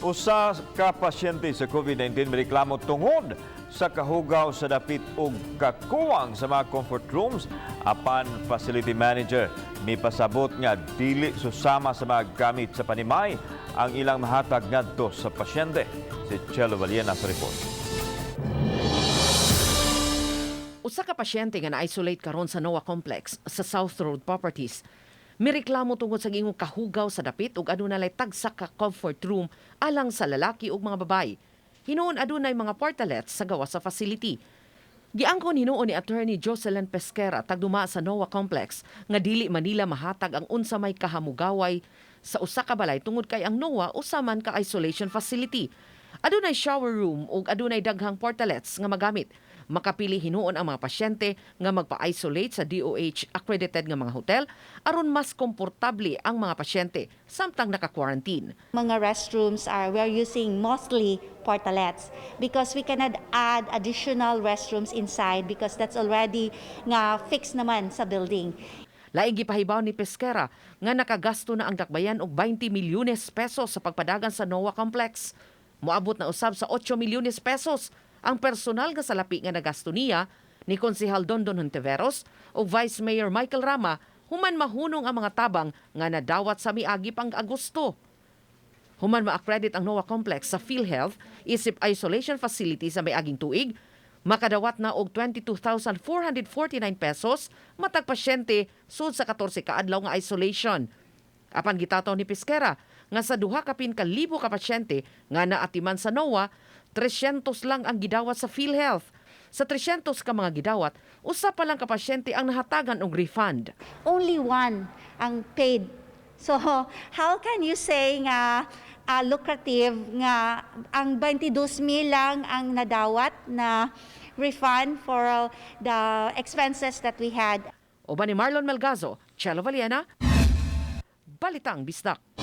Usa ka pasyente sa COVID-19 reklamo tungod sa kahugaw sa dapit og kakuwang sa mga comfort rooms, apan facility manager mipasabot nga dili susama sa mga gamit sa panimay ang ilang mahatag ngadto sa pasyente. Si Chelo Valiena sa report. Usa ka pasyente nga na-isolate karon sa NOAH Complex sa South Road Properties mireklamo tungod sa giingong kahugaw sa dapit ug aduna lay tagsa ka comfort room alang sa lalaki ug mga babae. Hinuon adunay mga portalets sa gawas sa facility. Giangkon hinuon ni Attorney Jocelyn Pesquera, tagduma sa NOAH Complex, nga dili man nila mahatag ang unsa may kahamugaway sa usa ka balay tungod kay ang NOAH usa man ka isolation facility. Adunay shower room ug adunay daghang portalets nga magamit. Makapili hinuon ang mga pasyente nga magpa-isolate sa DOH accredited nga mga hotel aron mas komportable ang mga pasyente samtang naka-quarantine. Mga restrooms are, we're using mostly portalets because we cannot add additional restrooms inside because that's already nga fixed naman sa building. Laing gipahibaw ni Pesquera nga nakagasto na ang dakbayan og 20 milyones pesos sa pagpadagan sa NOAH Complex. Moabot na usab sa 8 milyones pesos ang personal nga salapi nga nagasto niya, ni Konsehal Dondon Hontiveros ug Vice Mayor Michael Rama human mahunong ang mga tabang nga nadawat sa miagi pang Agosto. Human ma-accredit ang NOAH Complex sa PhilHealth isip isolation facility sa miaging tuig, makadawat na og 22,449 pesos matag pasyente sud sa 14 ka adlaw nga isolation. Apan gitataw ni Pesquera nga sa duha kapin ka libo ka pasyente nga naatiman sa NOAH, 300 lang ang gidawat sa PhilHealth. Sa 300 ka mga gidawat, usa pa lang ka pasyente ang nahatagan og refund. Only one ang paid. So how can you say nga lucrative nga ang 22 mil lang ang nadawat na refund for the expenses that we had? Uban ni Marlon Melgazo, Chelo Valiena, Balitang Bisdak.